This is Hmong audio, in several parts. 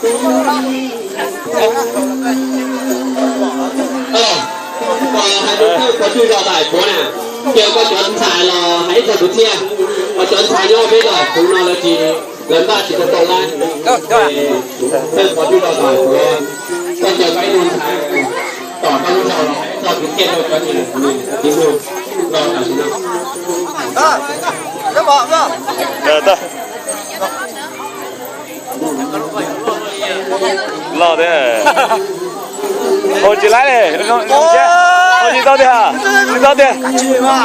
Hais rau thawj pov tswj zos Thaib Puav na, ces koj cov ntxhais los hais ib txog kwv txhiaj, koj cov ntxhais nyob peb zos Thaib Puav no lawv tsis, lawv npaj tsis tau tau lawm. Thawj pov tswj zos Thaib Puav, koj cov ntxhais tom koj lub zos los hais ib txog kwv txhiaj rau cov niam txiv los tam sim no. Los tiag. Haus tsis laib li, zoo siab. Haus tsis tau tiag, tsis tau tiag.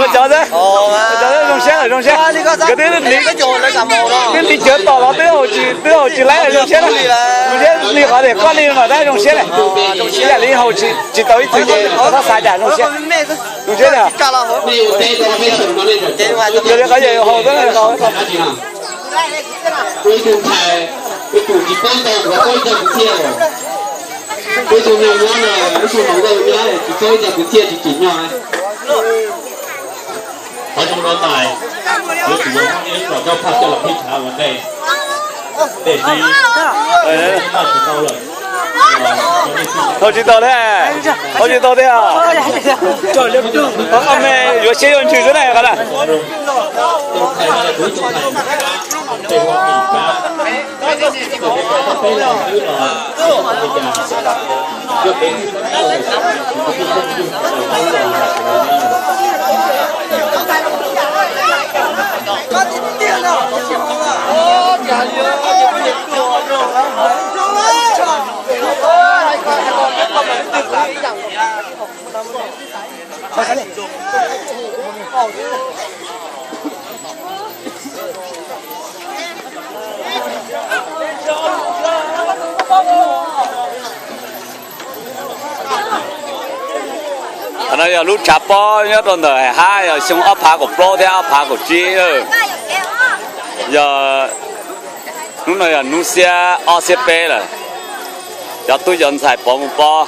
Ua cov xwb, ua cov xwb, zoo siab lawm, zoo siab. Nkawd twb li, twb li cawv tom los twb haus tsis, twb haus tsis laib, zoo siab na. Zoo siab li qhov tias koj li no mas tab zoo siab li. Ib yam li haus tsis, tsis tau ib txhis ces txhob xav cas, zoo siab. Zoo siab tiag. Yog li qhov yog haus xwb. Ib tug ntxhais, ib tug tsis paub ntau, paub ib txog kwv txiaj os. Ib tug nyuag nyob na, ib tug hluas nkauj nyob tsis paub ib txog kwv txiaj tsis tsim nyog. Qhov zoo no tais, yuav tsum muab ib qho nyob phaj coj los phij tshav ua ntej. Tiam sis noj tsis tau lawm. Haus tsis tau li, haus tsis tau tiag. Qhov me yuav siab yuav ntsws xwb na qhov na. Qhov no yog lub tshav pob nyob rau ntawm hab, yog xyoo ob phav kaum plaub thiab ob phav kaum tsib. Yog hnub no yog hnub xiab ob xiab peb lawm. Cov tub cov ntxhais pov mus pov.